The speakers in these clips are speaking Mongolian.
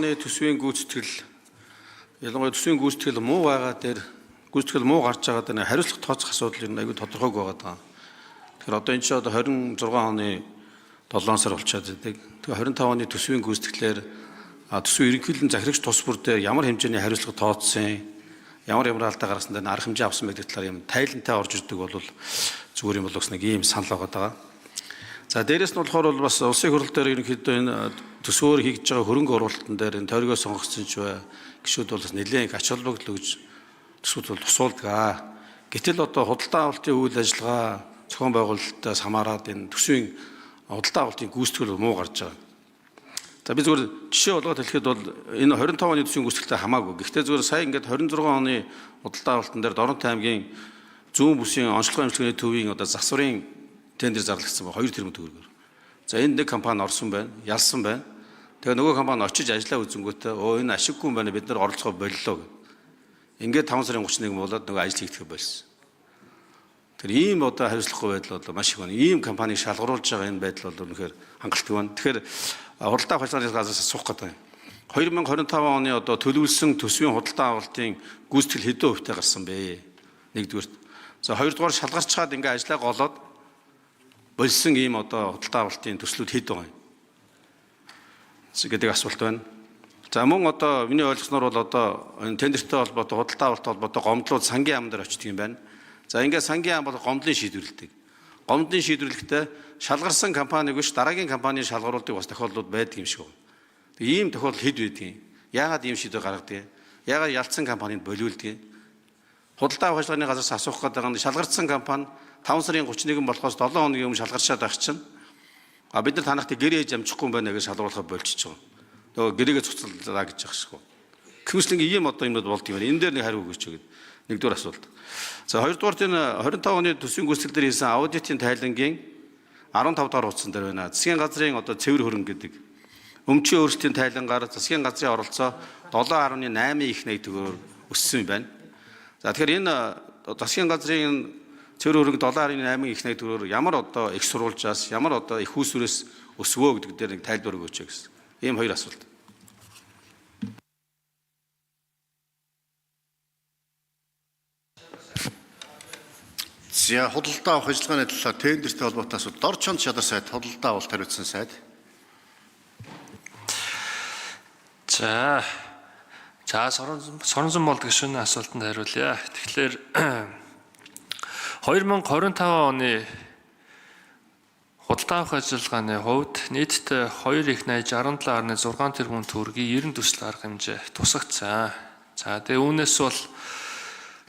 оны төсвийн гүйцэтгэл, ялангуяа төсвийн гүйцэтгэл муу байгаа дээр, гүйцэтгэл муу гарч байгаа дээр хариуцлага тооцох асуудал ер нь аягүй тодорхойгүй байгаа. Тэгэхээр одоо энэ чинь одоо 26 оны 7 сар болчиход байдаг. Тэгэхээр 25 оны төсвийн гүйцэтгэлээр төсвийн ерөнхийлөн захирагч тус бүр дээр ямар хэмжээний хариуцлага тооцсон, ямар ямар алдаа гаргасан дээр арга хэмжээ авсан гэдэг талаар юм тайлантай орж ирдэг бол зүгээр юм болов уу нэг ийм санал байгаа. За дээрэс нь болохоор бол бас улсын хурал дээр ерөнхийдөө энэ төсвөөр хийгдэж байгаа хөрөнгө оруулалтын дээр энэ тойргоо сонгогдсон ч бай гişүүд бол бас нэлээд их ач холбогдол өгж төсвүүд бол тусуулдаг. Гэтэл одоо худалдаа авалтын үйл ажиллагаа зохион байгуулалтаас хамаарат энэ төсвийн худалдаа авалтын гүйцэтгэл муу гарч байгаа. За би зүгээр жишээ болгоод хэлэхэд бол энэ 25 оны төсвийн гүйцэтгэлтэй хамаагүй. Гэхдээ зүгээр сая ингээд 26 оны худалдаа авалтан дээр Дорнот аймгийн зүүн бүсийн онцлогын эмчилгээний төвийн одоо засварын тендер зарлагдсан ба 2 тэрбум төгрөгөөр. За энд нэг компани орсон байна, ялсан байна. Тэгээ нөгөө компани очиж ажиллаа үзэнгүүтээ өө энэ ашиггүй юм байна, бид нар оролцоо боллоо гэх. Ингээд 5 сарын 31 болоод нөгөө ажил хийхдээ болсон. Тэр ийм одоо хариуцлагагүй байдал бол маш их байна. Ийм компаниг шалгаруулж байгаа энэ байдал бол үнэхээр хангалттай байна. Тэгэхээр худалдаа авах ажиллагааны газраас асуух гэдэг юм. 2025 оны одоо төлөвлөсөн төсвийн худалдаа авалтын гүйцэтгэл хэдэн хувьтай гарсан бэ? Нэгдүгээрт. За хоёрдугаар шалгарчхаад ингээ ажлаа голоод болсон ийм одоо худалдаа авалтын төслүүд хэд байгаа юм гэдэг асуулт байна. За мөн одоо миний ойлгосноор бол одоо энэ тендертэй холбоотой, худалдаа авалттай холбоотой гомдлууд сангийн яам дээр очдөг юм байна. За ингээд сангийн яам бол гомдлын шийдвэрлэдэг. Гомдлын шийдвэрлэхдээ шалгарсан компаниг биш дараагийн компаниг шалгаруулдаг бас тохиолдлууд байдаг юм шиг байна. Ийм тохиолдол хэд байдгийг? Яагаад ийм шийдвэр гаргадаг юм? Яагаад ялцсан компанид болиулдаг юм? Худалдаа авах ажиллагааны газраас асуух гэдэг нь шалгарсан компани 5 сарын 31 болохоос 7 хоногийн өмнө шалгарчаад байх чинь а бид нар танахтай гэрээ хийж амжихгүй юм байна гэж шалгаруулахаа болчихж байгаа. Нөгөө гэрээгээ цуцлаа гэж байгаа шгүй. Кэмслинг ийм одоо юмнууд болд юм байна. Энэ дээр нэг хариу өгөөч гэдэг. Нэгдүгээр асуулт. За хоёрдугаар энэ 25 оны төсвийн гүйцэтгэл дээр хийсэн аудитын тайлангийн 15 дугаар хуудсан дээр байна. Засгийн газрын одоо цэвэр хөрөнгө гэдэг өмчийн өөрчлөлтийн тайлангаар засгийн газрын оролцоо 7.8 их нэг төгрөгөөр өссөн юм байна. За тэгэхээр энэ засгийн газрын цэвэр хөрөнгө 7.8 их нэг төгрөгөөр ямар одоо их сурвалжаас, ямар одоо их үүсвэрээс өсвөө гэдэг дээр нэг тайлбар өгөөч гэсэн. Ийм хоёр асуулт. За худалдаа авах ажиллагааны талаар тендертэй холбоотой асуудал Дорчонд шадар сайд худалдаа авалт хариуцсан сайд. За соронзон болд гишүүний асуултанд хариулъя. Тэгэхээр 2025 оны худалдаа авах ажиллагааны хувьд нийтдээ 2 их 67.6 тэрбум төгрөгийн 90 төсөл арга хэмжээ тусагдсан. За тэгээ үүнээс бол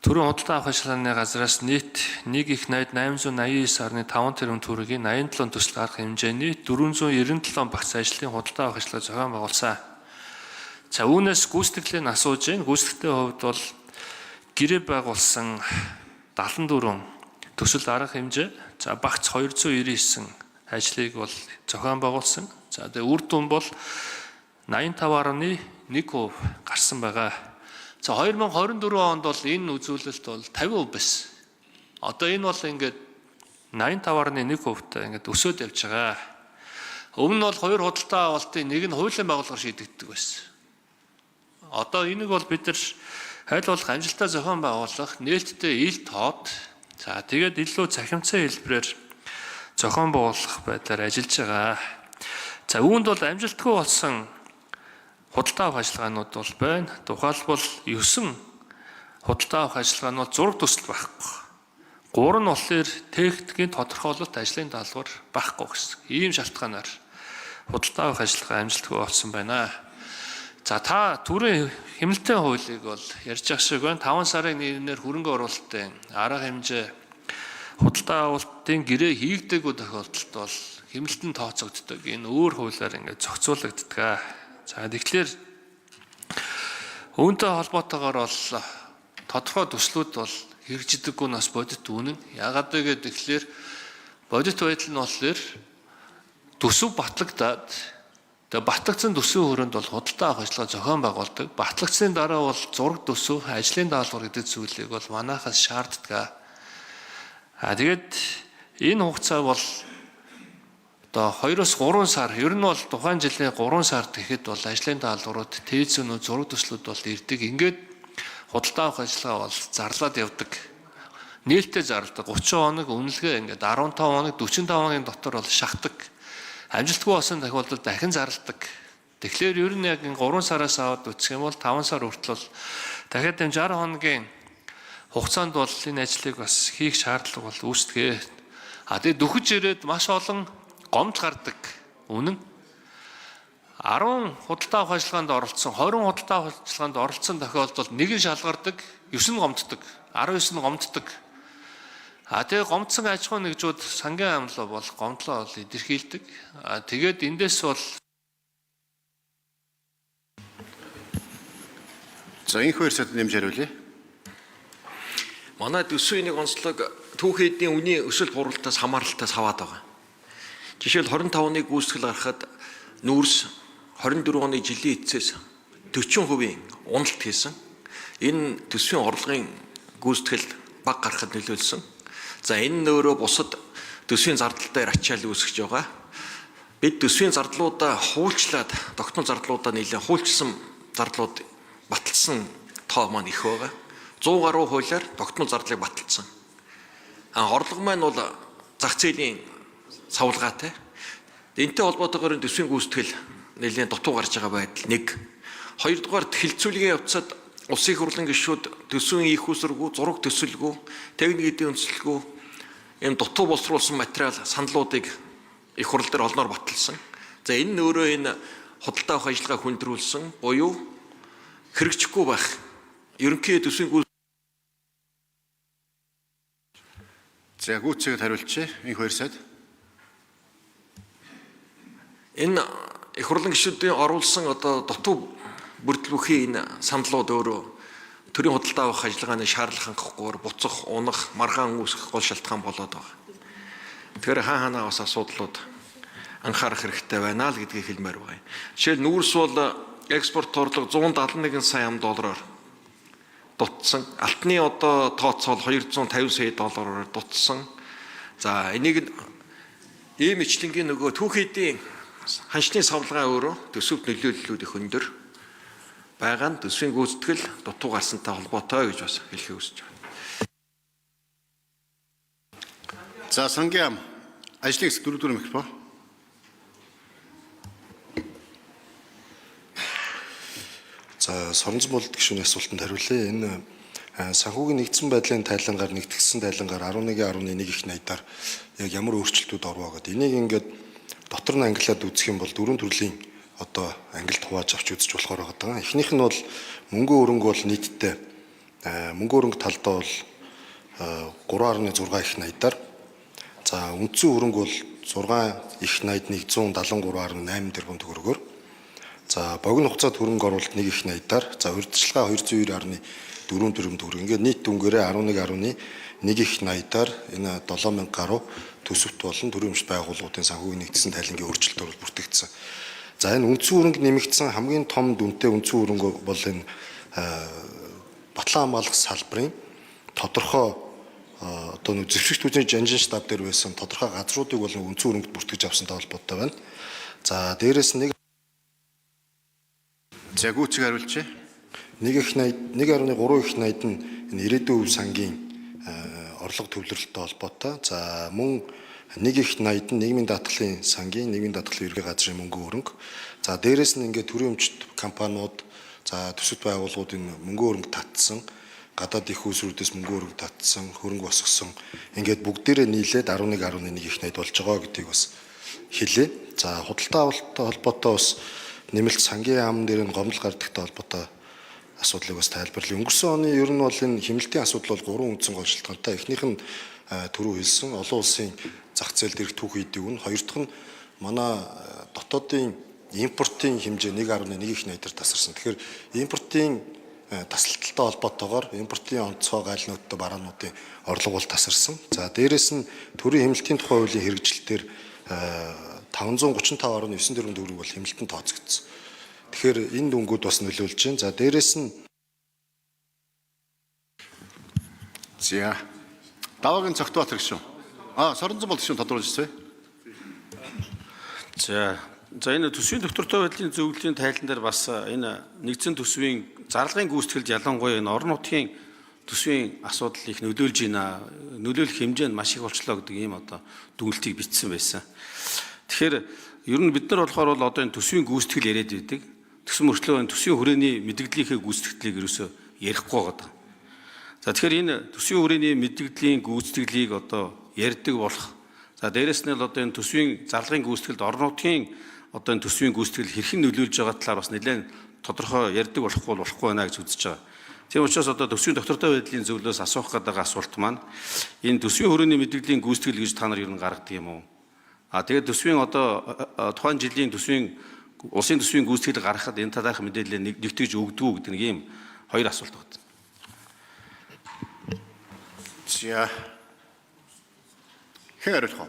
төрийн худалдаа авах ажиллагааны газраас нийт 1 их 889.5 тэрбум төгрөгийн 87 төсөл арга хэмжээний 497 багц ажлын худалдаа авах ажиллагаа зохион байгуулсан. За үүнээс гүйцэтгэлийг асууж байна. Гүйцэтгэлийн хувьд бол гэрээ байгуулсан 74 төсөл арга хэмжээ, за багц 299 ажлыг бол зохион байгуулсан. За тэгээ үр дүн бол 85.1% гарсан байгаа. За 2024 онд бол энэ үзүүлэлт бол 50% байсан. Одоо энэ бол ингээд 85.1%-тай ингээд өсөөд явж байгаа. Өмнө нь бол хоёр худалдаа авалтын нэг нь хуулийн байгууллагаар шийдэгддэг байсан. Одоо энийг бол бид нар аль болох амжилттай зохион байгуулах, нээлттэй ил тод, за тэгээд илүү цахимцай хэлбэрээр зохион байгуулах байдлаар ажиллаж байгаа. За үүнд бол амжилтгүй болсон худалдаа авах ажиллагаанууд бол байна. Тухайлбал 9 худалдаа авах ажиллагаа нь бол зураг төсөл байхгүй. 3 нь болохоор техникийн тодорхойлолт ажлын даалгавар байхгүй гэсэн. Ийм шалтгаанаар худалдаа авах ажиллагаа амжилтгүй болсон байна. За та төрийн хэмнэлтийн хуулийг бол ярьж байгаа шиг байна. 5 сарын 1-ээр хөрөнгө оруулалтын арга хэмжээ худалдаа авалтын гэрээ хийгдээгүй тохиолдолд бол хэмнэлт нь тооцогддог. Энэ өөр хуулиар ингээд зохицуулагддаг. За тэгэхээр үүнтэй холбоотойгоор бол тодорхой төслүүд бол хэрэгжидэггүй нас бодит үнэн. Яагаад вэ гэхээр бодит байдал нь болохоор төсөв батлагдаад тэгээ батлагдсан төсвийн өрөөнд бол худалдаа авах ажиллагаа зохион байгуулдаг. Батлагдсны дараа бол зураг төсөв, ажлын даалгавар гэдэг зүйлийг бол манайхаас шаарддаг. А тэгээд энэ хугацаа бол Одоо 2-3 сар, ер нь бол тухайн жилийн 3 сард гэхэд бол ажлын даалгаврууд, тээзүүнүүд, зураг төслүүд бол ирдэг. Ингээд худалдаа авах ажиллагаа бол зарлаад явдаг. Нээлттэй зарладаг. 30 хоног үнэлгээ ингээд 15 хоног, 45 хоногийн дотор бол шахдаг. Амжилтгүй болсон тохиолдолд дахин зарладаг. Тэгэхээр ер нь яг 3 сараас аваад үзэх юм бол 5 сар хүртэл бол дахиад энэ 60 хоногийн хугацаанд бол энэ ажлыг бас хийх шаардлага бол үүсдэг. А тэгээ дөхөж ирээд маш олон гомдол гардаг. Үнэн. 10 худалдаа авах ажиллагаанд оролцсон, 20 худалдаа авах ажиллагаанд оролцсон тохиолдолд нэг нь шалгардаг, 9 нь гомддог, 19 нь гомддог. А тэгээ гомдсон аж ахуйн нэгжүүд сангийн амлаа бол гомдлоо бол илэрхийлдэг. А тэгээд эндээс бол За энэхүү хоёр сайд нэмж хариулъя. Манай төсвийн нэг онцлог түүхий эдийн үнийн өсөлт бууралтаас хамааралтай саваад байгаа. Жишээл 25 оны гүйцэтгэл гаргахад нүүрс 24 оны жилийн эцэс 40% уналт хийсэн. Энэ төсвийн орлогын гүйцэтгэл бага гарахад нөлөөлсөн. За энэ нь өөрөө бусад төсвийн зардал дээр ачаал үүсгэж байгаа. Бид төсвийн зардлуудаа хуульчлаад, тогтмол зардлуудаа нэлээд хуульчилсан зардлууд баталсан тоо маань их байгаа. 100 гаруй хуулиар тогтмол зардлыг баталсан. А орлого маань бол зах зээлийн савлгаатай. Энтэй холбоотойгоор төсвийн гүйцэтгэл нэлээд дутуу гарч байгаа байдал нэг. Хоёрдугаар хэлцүүлгийн явцад улсын их хурлын гишүүд төсвийн их усргүй, зураг төсөлгүй, техник эдийн үндэслэлгүй ийм дутуу боловсруулсан материал саналуудыг их хурл дээр олноор баталсан. За энэ нь өөрөө энэ худалдаа авах ажиллагаа хүндрүүлсэн буюу хэрэгжихгүй байх. Ерөнхий төсвийн За гүйцэхэд хариулчихъя. Энх хоёр сайд. Энэ их хурлын гишүүдийн оруулсан одоо дутуу бүрдэл бүхий энэ саналууд өөрөө төрийн худалдаа авах ажиллагааны шаардлага хангахгүйгээр буцах, унах, маргаан үүсгэх гол шалтгаан болоод байгаа. Тэгэхээр хаа ханаа бас асуудлууд анхаарах хэрэгтэй байна л гэдгийг хэлмээр байгаа юм. Жишээл нүүрс бол экспорт орлого 171 сая ам доллараар дутсан. Алтны одоо тооцоол 250 сая доллараар дутсан. За энийг ийм ичлэнгийн нөгөө түүхий эдийн ханшны савлгаа өөрөө төсөвт нөлөөллүүд их өндөр байгаа нь төсвийн гүйцэтгэл дутуу гарсантай холбоотой гэж бас хэлхийг хүсэж байна. За сангийн ам ажлын хэсэг дөрөвдүгээр микрофон. За Соронзон болд гишүүний асуултанд хариулъя. Энэ санхүүгийн нэгдсэн байдлын тайлангаар нэгтгсэн тайлангаар 11.1 их найдаар яг ямар өөрчлөлтүүд орвоо гэдэг. Энийг ингээд дотор нь ангилаад үзэх юм бол дөрвөн төрлийн одоо ангилд хувааж авч үзэж болохоор байгаа. Эхнийх нь бол мөнгөн өрөнгө бол нийтдээ мөнгөн өрөнгө талдаа бол 3.6 их найдаар. За үндсэн хөрөнгө бол 6 их найд 173.8 тэрбум төгрөгөөр. За богино хугацаанд хөрөнгө оруулалт 1 их найдаар. За урьдчилгаа 292.4 тэрбум төгрөг. Ингээд нийт дүнгээрээ 11.1 их найдаар энэ 7000 гаруй төсөвт болон төрийн өмч байгууллагуудын санхүүгийн нэгдсэн тайлангийн өөрчлөлтөөр бол бүртгэгдсэн. За энэ үндсэн хөрөнгө нэмэгдсэн хамгийн том дүнтэй үндсэн хөрөнгө бол энэ батлан хамгаалах салбарын тодорхой одоо нэг зэвсэгт үзний жанжин штаб дээр байсан тодорхой газруудыг бол үндсэн хөрөнгөд бүртгэж авсантай холбоотой байна. За дээрэс нь За гүйцэхэд хариулчихъя. 1 их 80 1.3 их 80 нь энэ ирээдүйн өв сангийн орлого төвлөрөлттэй холбоотой. За мөн 1 их 80 нь нийгмийн даатгалын сангийн нийгмийн даатгалын ерхий газрын мөнгөн хөрөнгө. За дээрэс нь ингээд төрийн өмчт компаниуд за төсөвт байгууллагууд энэ мөнгөн хөрөнгө татсан, гадаад их усрүүдээс мөнгөн хөрөнгө татсан, хөрөнгө босгосон. Ингээд бүгдээрээ нийлээд 11.1 их 80 болж байгаа гэдгийг бас хэлье. За худалдаа авалттай холбоотой бас нэмэлт сангийн яам дээр нь гомдол гардагтай холбоотой асуудлыг бас тайлбарлая. Өнгөрсөн оны ер нь бол энэ хэмнэлтийн асуудал бол гурван үндсэн гол шалтгаантай. Эхнийх нь түрүү хэлсэн олон улсын зах зээл дээрх түүхий эдийн үн. Хоёр дахь нь манай дотоодын импортын хэмжээ 1.1 их найдар тасарсан. Тэгэхээр импортын тасалталтай холбоотойгоор импортын онцгой гайлнуудтай бараануудын орлого бол тасарсан. За дээрэс нь төрийн хэмнэлтийн тухай хуулийн хэрэгжилтээр 535.9 тэрбум төгрөг бол хэмнэлтэнд тооцогдсон. Тэгэхээр энэ дүнгууд бас нөлөөлж байна. За дээрэс нь За Даваагийн Цогтбаатар гишүүн. Соронзон болд гишүүн тодруулж ирсэн. За за энэ төсвийн доктортой байдлын зөвлөлийн тайлан дээр бас энэ нэгдсэн төсвийн зарлагын гүйцэтгэлд ялангуяа энэ орон нутгийн төсвийн асуудал их нөлөөлж байна. Нөлөөлөх хэмжээ нь маш их болчлоо гэдэг ийм одоо дүгнэлтийг бичсэн байсан. Тэгэхээр ер нь бид нар болохоор бол одоо энэ төсвийн гүйцэтгэл яриад байдаг. Тэгсэн мөртлөө энэ төсвийн хүрээний мэдэгдлийнхээ гүйцэтгэлийг ерөөсөө ярихгүй байгаа. За тэгэхээр энэ төсвийн хүрээний мэдэгдлийн гүйцэтгэлийг одоо ярьдаг болох. За дээрэс нь л одоо энэ төсвийн зарлагын гүйцэтгэлд орон нутгийн одоо энэ төсвийн гүйцэтгэл хэрхэн нөлөөлж байгаа талаар бас нэлээд тодорхой ярьдаг болохгүй бол болохгүй байна гэж үзэж байгаа. Тийм учраас одоо төсвийн доктортой байдлын зөвлөөс асуух гэдэг асуулт маань энэ төсвийн хүрээний мэдэгдлийн гүйцэтгэл гэж та нар ер нь гаргадаг юм уу? А тэгээд төсвийн одоо тухайн жилийн төсвийн улсын төсвийн гүйцэтгэл гаргахад энэ талаарх мэдээлэл нэгтгэж өгдөг үү гэдэг нэг ийм хоёр асуулт байна. За. Хэн хариулах вэ?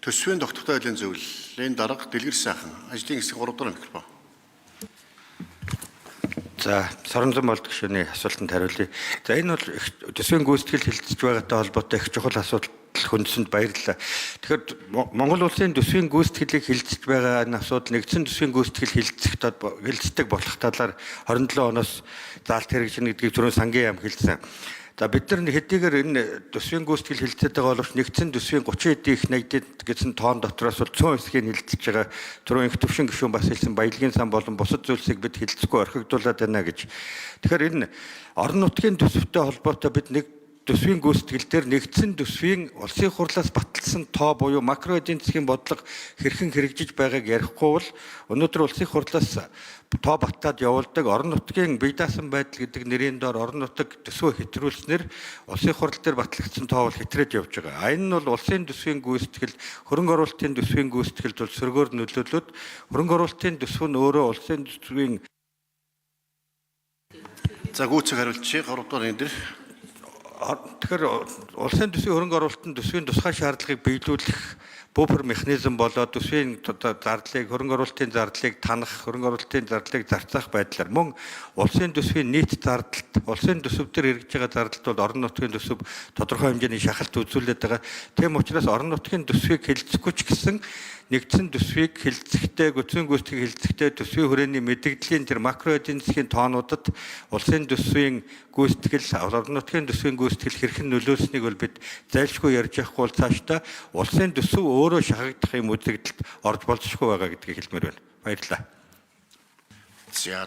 Төсвийн тогтвортой байдлын зөвлөлийн дарга Дэлгэр сайхан ажлын хэсэг 3 дахь микрофон. За, Соронзон болд гишүүний асуултанд хариулъя. За, энэ бол төсвийн гүйцэтгэл хэлэлцэж байгаатай холбоотой их чухал асуудал хөндөсөнд баярлалаа. Тэгэхээр Монгол улсын төсвийн гүйцэтгэлийг хэлэлцэж байгаа энэ асуудал нэгдсэн төсвийн гүйцэтгэл хэлэлцдэг болох талаар 27 оноос заалт хэрэгжинэ гэдгийг түрүүн сангийн яам хэлсэн. За, бид нар хэдийгээр энэ төсвийн гүйцэтгэл хэлэлцээд байгаа боловч нэгдсэн төсвийн 30 эдийн их нэгдэд гэсэн тоон дотроос бол цөөн хэсгийг хэлэлцэж байгаа. Түрүүн их төвшин гишүүн бас хэлсэн баялагын сан болон бусад зүйлсийг бид хэлэлцэхгүй орхигдуулаад байна гэж. Тэгэхээр энэ орон нутгийн төсөвтэй холбоотой бид нэг төсвийн гүйцэтгэл дээр нэгдсэн төсвийн улсын хурлаас баталсан тоо буюу макро эдийн засгийн бодлого хэрхэн хэрэгжиж байгааг ярихгүй бол өнөөдөр улсын хурлаас тоо баттаад явуулдаг орон нутгийн бие даасан байдал гэдэг нэрийн доор орон нутаг төсвөө хэтрүүлснээр улсын хурал дээр батлагдсан тоо бол хэтрээд явж байгаа. А энэ нь бол улсын төсвийн гүйцэтгэл, хөрөнгө оруулалтын төсвийн гүйцэтгэлд бол сөргөөр нөлөөлөд хөрөнгө оруулалтын төсөв нь өөрөө улсын төсвийн За, гүйцэх хариулчих 3 дугаар энэ дэр. Тэгэхээр улсын төсвийн хөрөнгө оруулалтын төсвийн тусгай шаардлагыг биелүүлэх буфер механизм болоод төсвийн одоо зардлыг, хөрөнгө оруулалтын зардлыг танах, хөрөнгө оруулалтын зардлыг зарцаах байдлаар мөн улсын төсвийн нийт зардалт, улсын төсөв дээр хэрэгжиж байгаа зардалт бол орон нутгийн төсөв тодорхой хэмжээний шахалт үзүүлээд байгаа. Тийм учраас орон нутгийн төсвийг хэлэлцэхгүй ч гэсэн нэгдсэн төсвийг хэлэлцэхдээ, төсвийн гүйцэтгэх хэлэлцэхдээ төсвийн хүрээний мэдэгдлийн тэр макро эдийн засгийн тоонуудад улсын төсвийн гүйцэтгэл, орон нутгийн төсвийн гүйцэтгэл хэрхэн нөлөөлснийг бол бид зайлшгүй ярьж явахгүй бол цаашдаа улсын төсөв өөрөө шахагдах юм үзэгдэлд орж болзошгүй байгаа гэдгийг хэлмээр байна. Баярлалаа. За.